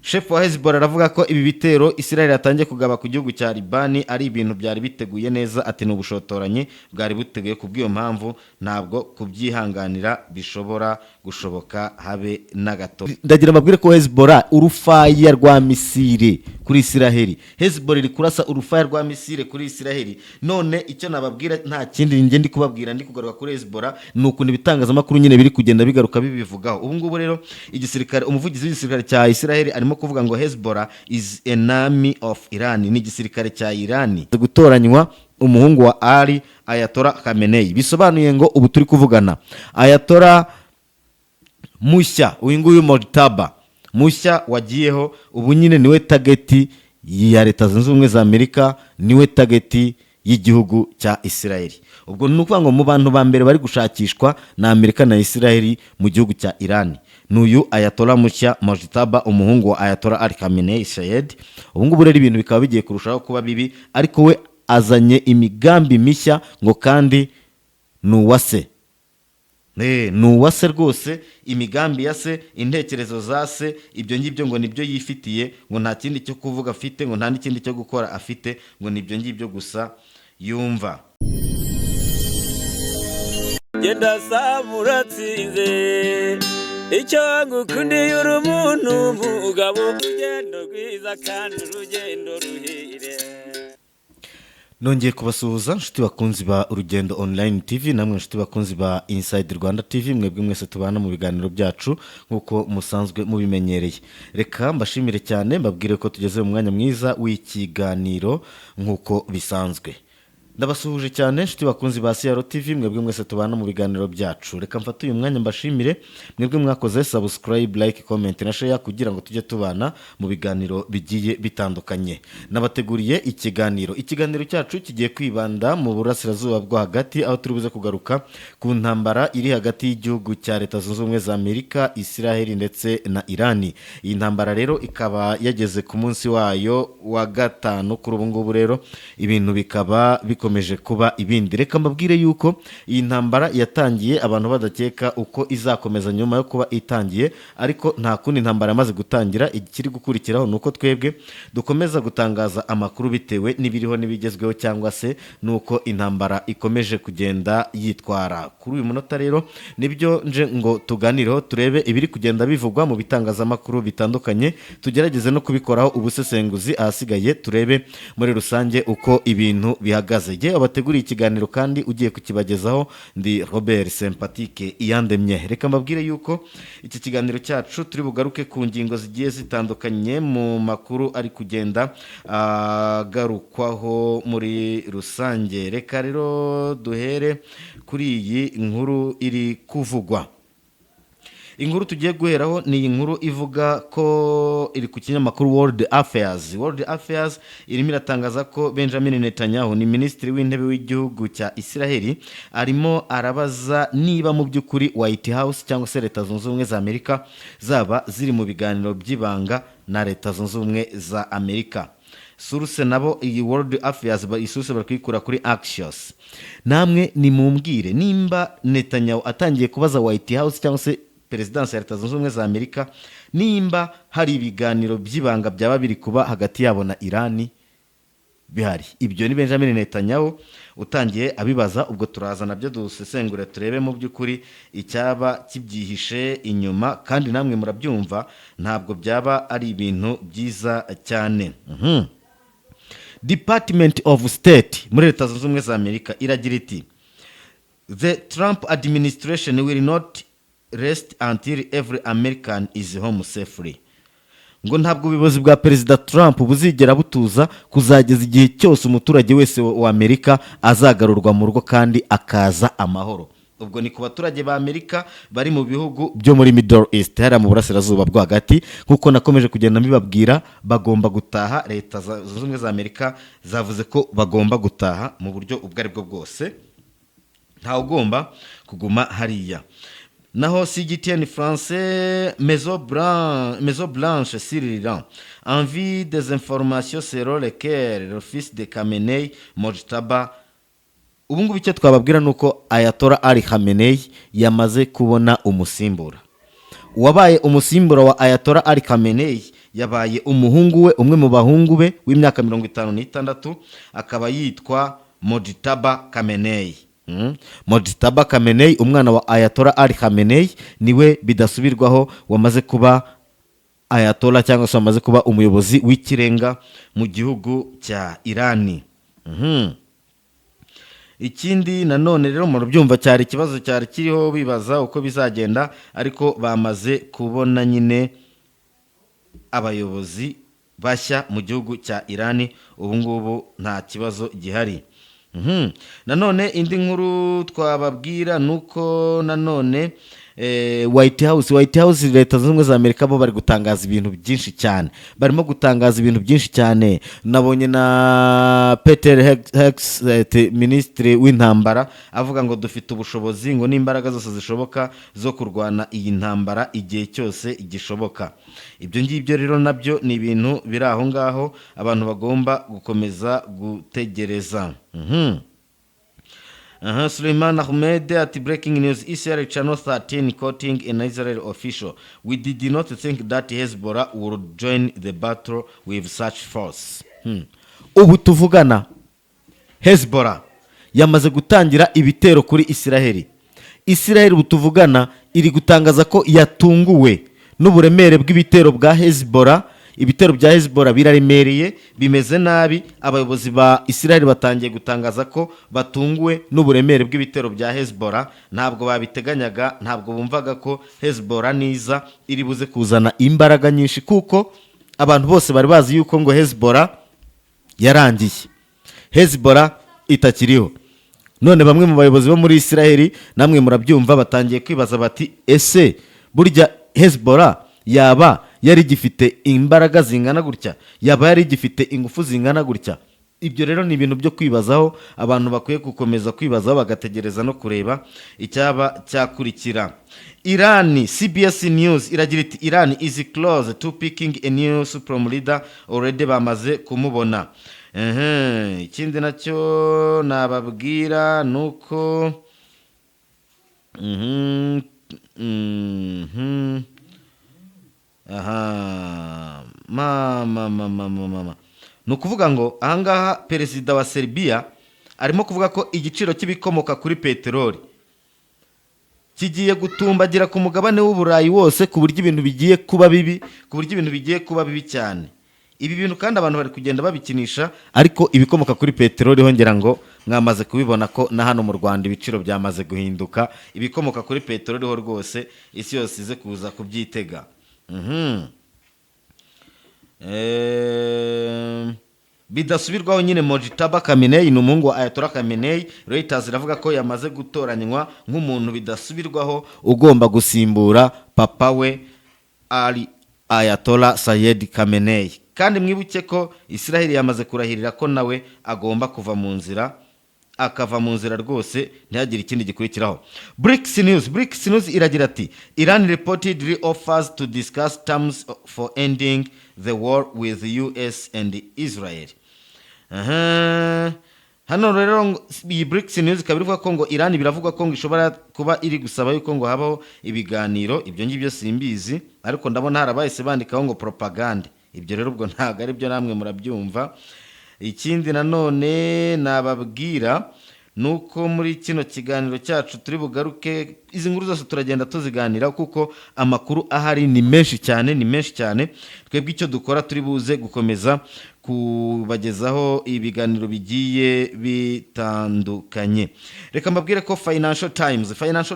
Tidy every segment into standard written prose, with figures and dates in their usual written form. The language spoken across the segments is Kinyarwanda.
Shefu wa Hezbollah aravuga ko ibi bitero Israel yatangiye kugaba ku gihugu cya Libani ari ibintu byari biteguye neza. Ati ni ubushotoranyi bwari buteguye, ku bw'iyo mpamvu ntabwo kubyihanganira bishobora gushoboka habe na gato. Ndagira mbabwire ko Hezbollah, urufaya rwa missile kuri Israel, Hezbollah iri kurasa urufaya rwa missile kuri Israel. None icyo nababwira, nta kindi njye ndi kubabwira, ndi kugaruka kuri Hezbollah, ni ukuntu ibitangazamakuru nyine biri kugenda bigaruka bibivugaho. Ubu ngubu rero igisirikare, umuvugizi w'igisirikare cya Israel arimo kuvuga ngo Hezbollah is an army of Iran, ni igisirikare cya Iran. Gutoranywa umuhungu wa Ali Ayatollah Khamenei, bisobanuye ngo ubu turi kuvugana Ayatollah mushya, uyu nguyu Mojtaba mushya wagiyeho ubu nyine, niwe target ya Leta Zunze Ubumwe za Amerika, niwe target y'igihugu cya Israel. Ubwo ni ukuvuga ngo mu bantu ba mbere bari gushakishwa na Amerika na Israel mu gihugu cya Iran ni uyu Ayatollah mushya Mojtaba, umuhungu wa Ayatollah Ali Khamenei Sayed. Ubu ngubu rero ibintu bikaba bigiye kurushaho kuba bibi, ariko we azanye imigambi mishya ngo kandi ni uwa se. Ni uwa se rwose, imigambi ya se, intekerezo za se, ibyo ngibyo ngo nibyo yifitiye, ngo nta kindi cyo kuvuga afite, ngo nta n'ikindi cyo gukora afite, ngo nibyo ngibyo gusa yumva. Genda saba uratsinze, icyo ngukundiye uri umuntu mugabo, urugendo rwiza kandi urugendo ruhire. Nongeye kubasuhuza, inshuti bakunzi ba Urugendo Online TV, namwe inshuti bakunzi ba Inside Rwanda TV, mwebwe mwese tubana mu biganiro byacu nk'uko musanzwe mubimenyereye. Reka mbashimire cyane, mbabwire ko tugeze mu mwanya mwiza w'ikiganiro nk'uko bisanzwe. Ndabasuhuje cyane, inshuti bakunzi ba CR TV, mwebwe mwese tubana mu biganiro byacu. Reka mfate uyu mwanya mbashimire mwebwe mwakoze subscribe, like, comment na share kugira ngo tujye tubana mu biganiro bigiye bitandukanye. Nabateguriye ikiganiro. Ikiganiro cyacu kigiye kwibanda mu Burasirazuba bwo Hagati, aho turi buze kugaruka ku ntambara iri hagati y'igihugu cya Leta Zunze Ubumwe za Amerika, Israel ndetse na Irani. Iyi ntambara rero ikaba yageze ku munsi wayo wa gatanu. Kuri ubu ngubu rero ibintu bikaba bikomeje kuba ibindi. Reka mbabwire yuko iyi ntambara yatangiye abantu badakeka uko izakomeza nyuma yo kuba itangiye, ariko nta kundi, intambara yamaze gutangira. Ikiri gukurikiraho ni uko twebwe dukomeza gutangaza amakuru bitewe n'ibiriho n'ibigezweho, cyangwa se n'uko intambara ikomeje kugenda yitwara kuri uyu munota. Rero nibyo nje ngo tuganireho, turebe ibiri kugenda bivugwa mu bitangazamakuru bitandukanye, tugerageze no kubikoraho ubusesenguzi, ahasigaye turebe muri rusange uko ibintu bihagaze. Jye wabateguriye ikiganiro kandi ugiye kukibagezaho ndi Robert Sympatique Iyandemye. Reka mbabwire yuko iki kiganiro cyacu turi bugaruke ku ngingo zigiye zitandukanye mu makuru ari kugenda agarukwaho muri rusange. Reka rero duhere kuri iyi nkuru iri kuvugwa. Inkuru tugiye guheraho ni iyi nkuru ivuga ko iri ku kinyamakuru World Affairs. World Affairs irimo iratangaza ko Benjamin Netanyahu, ni minisitiri w'intebe w'igihugu cya Israel, arimo arabaza niba mu by'ukuri White House cyangwa se Leta Zunze Ubumwe za Amerika zaba ziri mu biganiro by'ibanga na Leta Zunze Ubumwe za Amerika. Source nabo, iyi World Affairs, iyi source bari kuyikura kuri Axios. Namwe nimumbwire nimba Netanyahu atangiye kubaza White House cyangwa se perezidansi ya Leta Zunze Ubumwe za Amerika nimba hari ibiganiro by'ibanga byaba biri kuba hagati yabo na Irani bihari. Ibyo ni Benjamin Netanyahu utangiye abibaza. Ubwo turaza nabyo dusesengure, turebe mu by'ukuri icyaba kibyihishe inyuma. Kandi namwe murabyumva, ntabwo byaba ari ibintu byiza cyane. Department of State muri Leta Zunze Ubumwe za Amerika iragira iti: "The Trump administration will not rest until every American is home safely." Ngo ntabwo ubuyobozi bwa Perezida Trump buzigera butuza kuzageza igihe cyose umuturage wese wa Amerika azagarurwa mu rugo kandi akaza amahoro. Ubwo ni ku baturage ba Amerika bari mu bihugu byo muri Middle East, hariya mu Burasirazuba bwo Hagati. Nk'uko nakomeje kugenda mbibabwira, bagomba gutaha. Leta Zunze Ubumwe za Amerika zavuze ko bagomba gutaha mu buryo ubwo ari bwo bwose, ntawe ugomba kuguma hariya. Naho CGTN français: Maison Blanche sur l'Iran envie des informations selon lesquelles le fils de Khamenei Mojtaba. Ubu ngubu icyo twababwira ni uko Ayatollah Ali Khamenei yamaze kubona umusimbura. Uwabaye umusimbura wa Ayatollah Ali Khamenei yamaze kuba Mojtaba. Yabaye umuhungu we, umwe mu bahungu be w'imyaka 56, akaba yitwa Mojtaba Khamenei. Mojtaba Khamenei, umwana wa Ayatollah Ali Khamenei, niwe bidasubirwaho wamaze kuba Ayatollah, cyangwa se wamaze kuba umuyobozi w'ikirenga mu gihugu cya Irani. Ikindi nanone rero murabyumva, cyari ikibazo cyari kiriho, bibaza uko bizagenda, ariko bamaze kubona nyine abayobozi bashya mu gihugu cya Irani. Ubu ngubu nta kibazo gihari. Nanone indi nkuru twababwira ni uko nanone White House, Leta Zunze Ubumwe za Amerika, bo bari gutangaza ibintu byinshi cyane, barimo gutangaza ibintu byinshi cyane. Nabonye na Peter Hegseth, minisitiri w'intambara, avuga ngo dufite ubushobozi ngo n'imbaraga zose zishoboka zo kurwana iyi ntambara igihe cyose gishoboka. Ibyo ngibyo rero nabyo ni ibintu biri aho ngaho abantu bagomba gukomeza gutegereza. Aha, Suleiman Ahmed ati: "Breaking news, Israel Channel 13 quoting an Israel official: 'We did not think that Hezbollah would join the battle with such force.'" Ubu tuvugana Hezbollah yamaze gutangira ibitero kuri Israel. Israel ubu tuvugana iri gutangaza ko yatunguwe n'uburemere bw'ibitero bwa Hezbollah. Ibitero bya Hezbollah biraremereye, bimeze nabi. Abayobozi ba Israel batangiye gutangaza ko batunguwe n'uburemere bw'ibitero bya Hezbollah. Ntabwo babiteganyaga, ntabwo bumvaga ko Hezbollah niza iri buze kuzana imbaraga nyinshi, kuko abantu bose bari bazi yuko ngo Hezbollah yarangiye, Hezbollah itakiriho. None bamwe mu bayobozi bo muri Israel, namwe murabyumva, batangiye kwibaza bati: "Ese burya Hezbollah yaba yari igifite imbaraga zingana gutya? Yaba yari igifite ingufu zingana gutya?" Ibyo rero ni ibintu byo kwibazaho, abantu bakwiye gukomeza kwibazaho, bagategereza no kureba icyaba cyakurikira. Irani, CBS News iragira iti: "Iran is close to picking a new supreme leader." Already bamaze kumubona. Ikindi nacyo nababwira ni uko aha mama mama mama, ni ukuvuga ngo ahangaha perezida wa Serbia arimo kuvuga ko igiciro cy'ibikomoka kuri peteroli kigiye gutumbagira ku mugabane w'Uburayi wose, ku buryo ibintu bigiye kuba bibi, ku buryo ibintu bigiye kuba bibi cyane. Ibi bintu kandi abantu bari kugenda babikinisha, ariko ibikomoka kuri peteroli ho ngira ngo mwamaze kubibona ko na hano mu Rwanda ibiciro byamaze guhinduka. Ibikomoka kuri peteroli ho rwose isi yose ize kuza kubyitega. Bidasubirwaho nyine, Mojtaba Khamenei ni umuhungu wa Ayatollah Khamenei. Reuters iravuga ko yamaze gutoranywa nk'umuntu bidasubirwaho ugomba gusimbura papa we Ali Ayatollah Sayed Khamenei. Kandi mwibuke ko Israel yamaze kurahirira ko nawe agomba kuva mu nzira, akava mu nzira rwose, ntihagire ikindi gikurikiraho. BRICS News, BRICS News iragira ati: "Iran reportedly offers to discuss terms for ending the war with US and Israel." Aha. Hano rero iyi BRICS News ikaba ivuga ko ngo Iran biravugwa ko ngo ishobora kuba iri gusaba yuko ngo habaho ibiganiro. Ibyo ngibyo simbizi, ariko ndabona hari abahise bandikaho ngo propagande. Ibyo rero ubwo ntabwo ari byo, namwe murabyumva. Ikindi nanone nababwira ni uko muri kino kiganiro cyacu turi bugaruke, izi nkuru zose turagenda tuziganira, kuko amakuru ahari ni menshi cyane, ni menshi cyane. Twebwe icyo dukora, turi buze gukomeza kubagezaho ibiganiro bigiye bitandukanye. Reka mbabwire ko Financial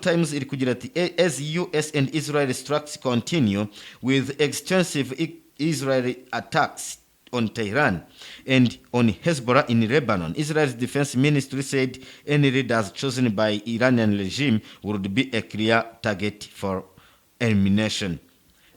Times iri kugira ati: "As US and Israel strikes continue with extensive Israeli attacks on Tehran and on Hezbollah in Lebanon, Israel's defense ministry said any leaders chosen by Iranian regime would be a clear target for elimination."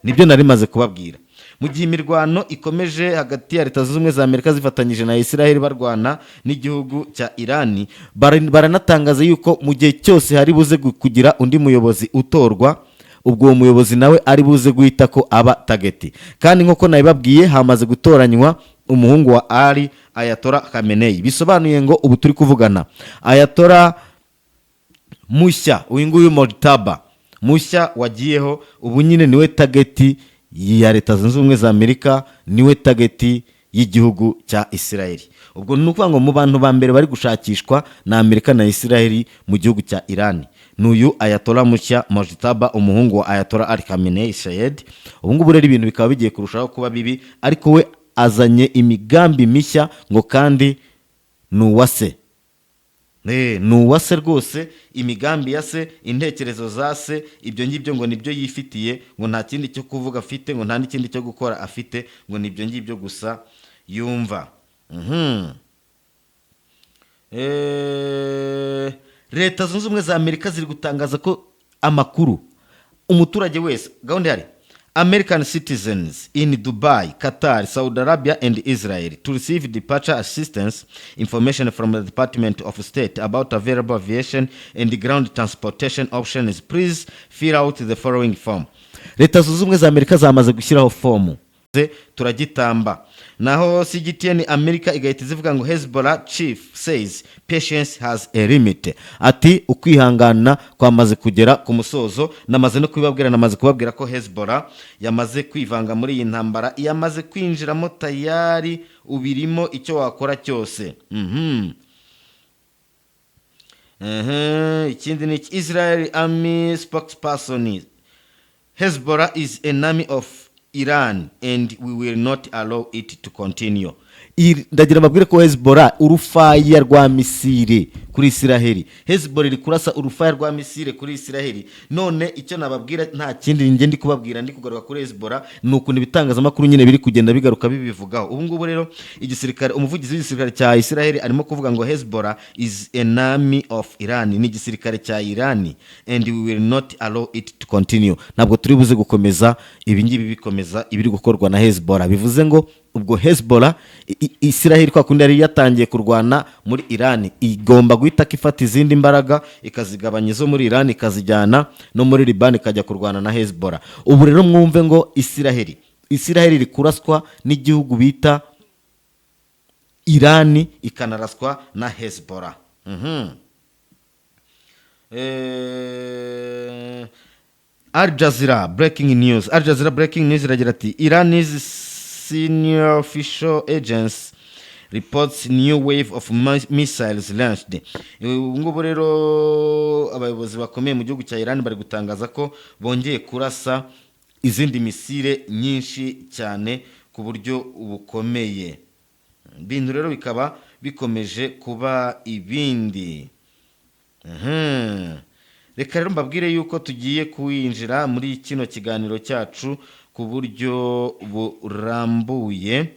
Nibyo nari maze kubabwira. Mu gihe imirwano ikomeje hagati ya Leta Zunze Ubumwe za Amerika zifatanyije na Israel barwana n'igihugu cya Irani, baranatangaza yuko mu gihe cyose hari buze kugira undi muyobozi utorwa, ubwo uwo muyobozi nawe ari buze guhita ko aba target. Kandi nk'uko nabibabwiye, hamaze gutoranywa umuhungu wa Ali Ayatollah Khamenei. Bisobanuye ngo ubu turi kuvugana Ayatollah mushya, uyu nguyu Mojtaba mushya wagiyeho, ubu nyine niwe target. ya Leta Zunze Ubumwe za Amerika, niwe target y'igihugu cya Isiraheli. Ubwo ni ukuvuga ngo mu bantu ba mbere bari gushakishwa na Amerika na Isiraheli mu gihugu cya Irani ni uyu Ayatollah mushya Mojtaba, umuhungu wa Ayatollah Ali Khamenei Sayed. Ubu ngubu rero ibintu bikaba bigiye kurushaho kuba bibi, ariko we azanye imigambi mishya ngo kandi ni uwa se. Ni uwa se rwose, imigambi ya se, intekerezo za se, ibyo ngibyo ngo nibyo yifitiye, ngo nta kindi cyo kuvuga afite, ngo nta n'ikindi cyo gukora afite, ngo nibyo ngibyo gusa yumva. Leta Zunze Ubumwe za Amerika ziri gutangaza ko amakuru umuturage wese, gahunda ihari: American citizens in Dubai, Qatar, Saudi Arabia and Israel to receive departure assistance information from the Department of State about available aviation and ground transportation options. Please fill out the following form. Leta Zunze Ubumwe za Amerika zamaze gushyiraho fomu, turagitamba. Naho CGTN America igahita izivuga ngo "Hezbollah chief says patience has a limit", ati ukwihangana kwamaze kugera ku musozo. Namaze no kubibabwira, namaze kubabwira ko Hezbollah yamaze kwivanga muri iyi ntambara, yamaze kwinjiramo tayari, ubirimo icyo wakora cyose. Ikindi ni iki? Israel Army spokesperson: "Hezbollah is an army of Iran and we will not allow it to continue." Ndagira mbabwire ko Hezbollah, urufaya rwa misile kuri Isiraheli, Hezbollah iri kurasa urufaya rwa misile kuri Isiraheli. None icyo nababwira, nta kindi njye ndi kubabwira, ndi kugaruka kuri Hezbollah, ni ukuntu ibitangazamakuru nyine biri kugenda bigaruka bibivugaho. Ubu ngubu rero igisirikare, umuvugizi w'igisirikare cya Isiraheli arimo kuvuga ngo "Hezbollah is an army of Iran", ni igisirikare cya Iran, "and we will not allow it to continue", ntabwo turi buze gukomeza ibi ngibi bikomeza ibiri gukorwa na Hezbollah. Bivuze ngo ubwo Hezbollah, Isiraheli kwa kundi yari yatangiye kurwana muri Iran, igomba guhita ifata izindi mbaraga ikazigabanya izo muri Iran, ikazijyana no muri Liban, ikajya kurwana na Hezbollah. Ubu rero mwumve ngo Isiraheli iri kuraswa n'igihugu bita Irani, ikanaraswa na Hezbollah. Al Jazeera breaking news, Al Jazeera breaking news iragira ati "Iran's senior official agents reports new wave of missiles launched". Ubu ngubu rero abayobozi bakomeye mu gihugu cya Iran bari gutangaza ko bongeye kurasa izindi misile nyinshi cyane ku buryo bukomeye. Ibintu rero bikaba bikomeje kuba ibindi. Reka rero mbabwire yuko tugiye kwinjira muri kino kiganiro cyacu ku buryo burambuye.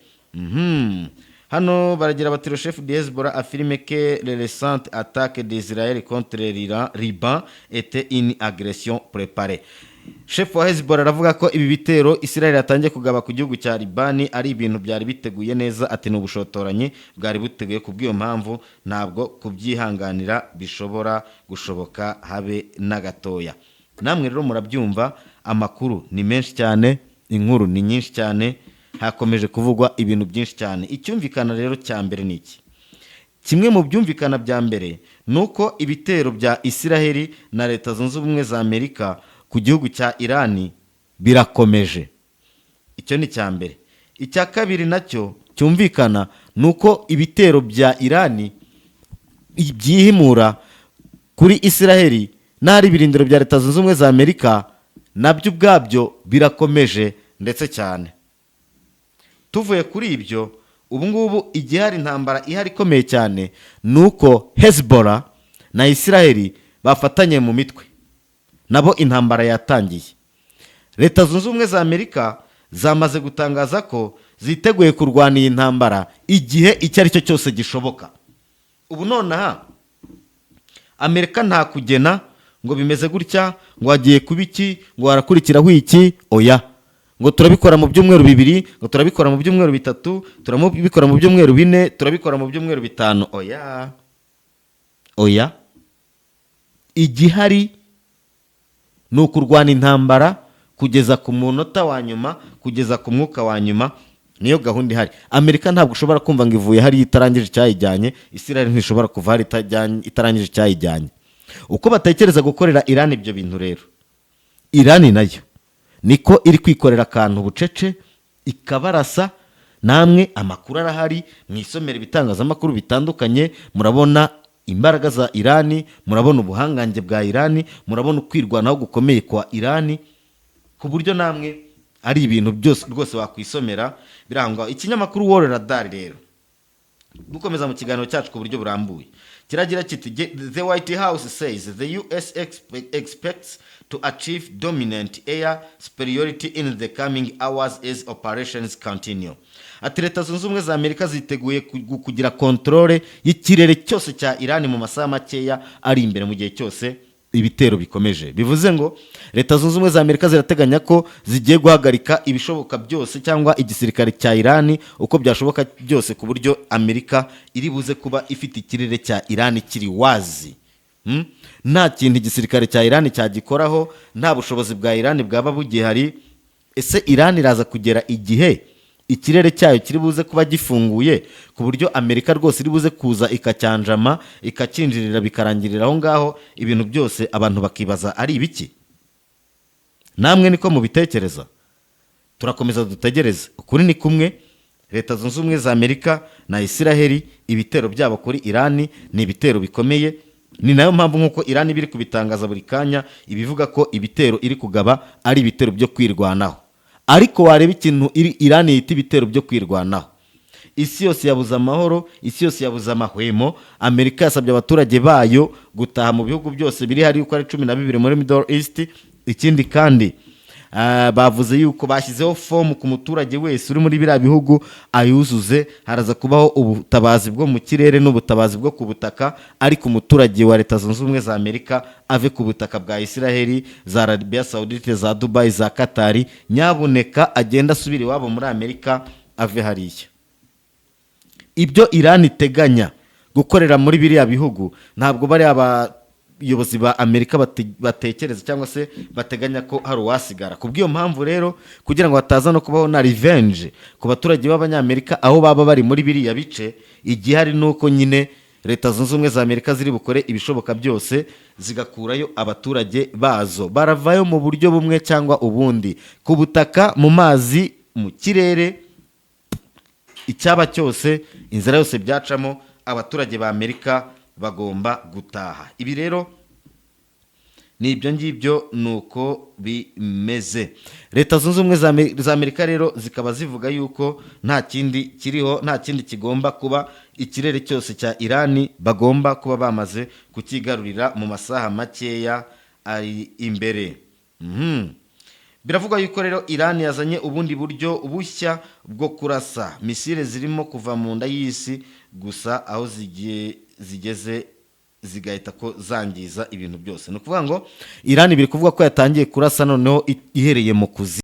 Hano baragira bati "Le chef de Hezbollah affirme que les récentes attaques d'Israël contre l'Iran, Liban, était une agression préparée." Chef wa Hezbollah aravuga ko ibi bitero Israel yatangiye kugaba ku gihugu cya Libani ari ibintu byari biteguye neza, ati ni ubushotoranyi bwari buteguye, ku bw'iyo mpamvu ntabwo kubyihanganira bishobora gushoboka habe na gatoya. Namwe rero murabyumva, amakuru ni menshi cyane, inkuru ni nyinshi cyane, hakomeje kuvugwa ibintu byinshi cyane. Icyumvikana rero cya mbere ni iki? Kimwe mu byumvikana bya mbere ni uko ibitero bya Isiraheli na Leta Zunze Ubumwe za Amerika ku gihugu cya Irani birakomeje. Icyo ni icya mbere. Icya kabiri nacyo cyumvikana ni uko ibitero bya Irani byihimura kuri Isiraheli n'ahari ibirindiro bya Leta Zunze Ubumwe za Amerika nabyo ubwabyo birakomeje ndetse cyane. Tuvuye kuri ibyo, ubu ngubu igihari, intambara ihari ikomeye cyane, ni uko Hezbollah na Isiraheli bafatanye mu mitwe, nabo intambara yatangiye. Leta Zunze Ubumwe za Amerika zamaze gutangaza ko ziteguye kurwana iyi ntambara igihe icyo ari cyo cyose gishoboka. Ubu nonaha Amerika nta kugena ngo bimeze gutya, ngo hagiye kuba iki, ngo harakurikiraho iki, oya, ngo turabikora mu byumweru 2, ngo turabikora mu byumweru 3, turabikora mu byumweru 4, turabikora mu byumweru 5, oya, oya. Igihari ni ukurwana intambara kugeza ku munota wa nyuma, kugeza ku mwuka wa nyuma. Niyo gahunda ihari. Amerika ntabwo ushobora kumva ngo ivuye hariya itarangije icyayijyanye. Israel ntishobora kuva hari itarangije icyayijyanye. Uko batekereza gukorera Irani ibyo bintu rero, Irani nayo Niko iri kwikorera akantu bucece ikabarasa. Namwe amakuru arahari, mwisomera ibitangazamakuru bitandukanye, murabona imbaraga za Irani, murabona ubuhangange bwa Irani, murabona ukwirwanaho gukomeye kwa Irani, ku buryo namwe ari ibintu byose rwose wakwisomera birangwa. Ikinyamakuru World Radar rero, dukomeza mu kiganiro cyacu ku buryo burambuye, kiragira kiti: "The White House says the US expects to achieve dominant air superiority in the coming hours as operations continue." Ati Leta Zunze Ubumwe za Amerika ziteguye kugira contrôle y'ikirere cyose cya Irani mu masaha makeya ari imbere, mu gihe cyose ibitero bikomeje. Bivuze ngo Leta Zunze Ubumwe za Amerika zirateganya ko zigiye guhagarika ibishoboka byose, cyangwa igisirikare cya Irani uko byashoboka byose, ku buryo Amerika iri buze kuba ifite ikirere cya Irani kiri wazi. Nta kintu igisirikare cya Irani cyagikoraho, nta bushobozi bwa Irani bwaba bugihari. Ese Irani iraza kugera igihe ikirere cyayo kiri buze kuba gifunguye, ku buryo Amerika rwose iri buze kuza ikacyanjama, ikacyinjirira, bikarangirira aho ngaho, ibintu byose abantu bakibaza ari ibiki? Namwe niko mubitekereza? Turakomeza dutegereze. Ukuri ni kumwe: Leta Zunze Ubumwe za Amerika na Isiraheli, ibitero byabo kuri Irani ni ibitero bikomeye. Ni nayo mpamvu, nk'uko Irani iba iri kubitangaza buri kanya, ibivuga ko ibitero iri kugaba ari ibitero byo kwirwanaho. Ariko wareba ikintu Irani yita ibitero byo kwirwanaho, isi yose yabuze amahoro, isi yose yabuze amahwemo. Amerika yasabye abaturage bayo gutaha mu bihugu byose biri hari uko ari 12 muri Middle East. Ikindi kandi, bavuze yuko bashyizeho fomu ku muturage wese uri muri biriya bihugu ayuzuze, haraza kubaho ubutabazi bwo mu kirere n'ubutabazi bwo ku butaka, ariko umuturage wa Leta Zunze Ubumwe za Amerika ave ku butaka bwa Isiraheli, za Arabia Saudite, za Dubai, za Katari. Nyabuneka agenda asubira iwabo muri Amerika, ave hariya. Ibyo Irani iteganya gukorera muri biriya bihugu, ntabwo bariya abayobozi ba Amerika batekereza cyangwa se bateganya ko hari uwasigara. Ku bw'iyo mpamvu rero, kugira ngo hataza no kubaho na revenge ku baturage b'Abanyamerika aho baba bari muri biriya bice, igihari ni uko nyine Leta Zunze Ubumwe za Amerika ziri bukore ibishoboka byose zigakurayo abaturage bazo. Baravayo mu buryo bumwe cyangwa ubundi, ku butaka, mu mazi, mu kirere, icyaba cyose, inzira yose byacamo, abaturage ba Amerika bagomba gutaha. Ibi rero ni ibyo ngibyo, ni uko bimeze. Leta Zunze Ubumwe za Amerika rero zikaba zivuga yuko nta kindi kiriho, nta kindi kigomba kuba, ikirere cyose cya Irani bagomba kuba bamaze kukigarurira mu masaha makeya ari imbere. Biravugwa yuko rero Irani yazanye ubundi buryo bushya bwo kurasa misile zirimo kuva mu nda y'isi gusa, aho zigiye zigeze zigahita ko zangiza ibintu byose. Ni ukuvuga ngo Irani biri kuvuga ko yatangiye kurasa noneho ihereye mu kuzimu.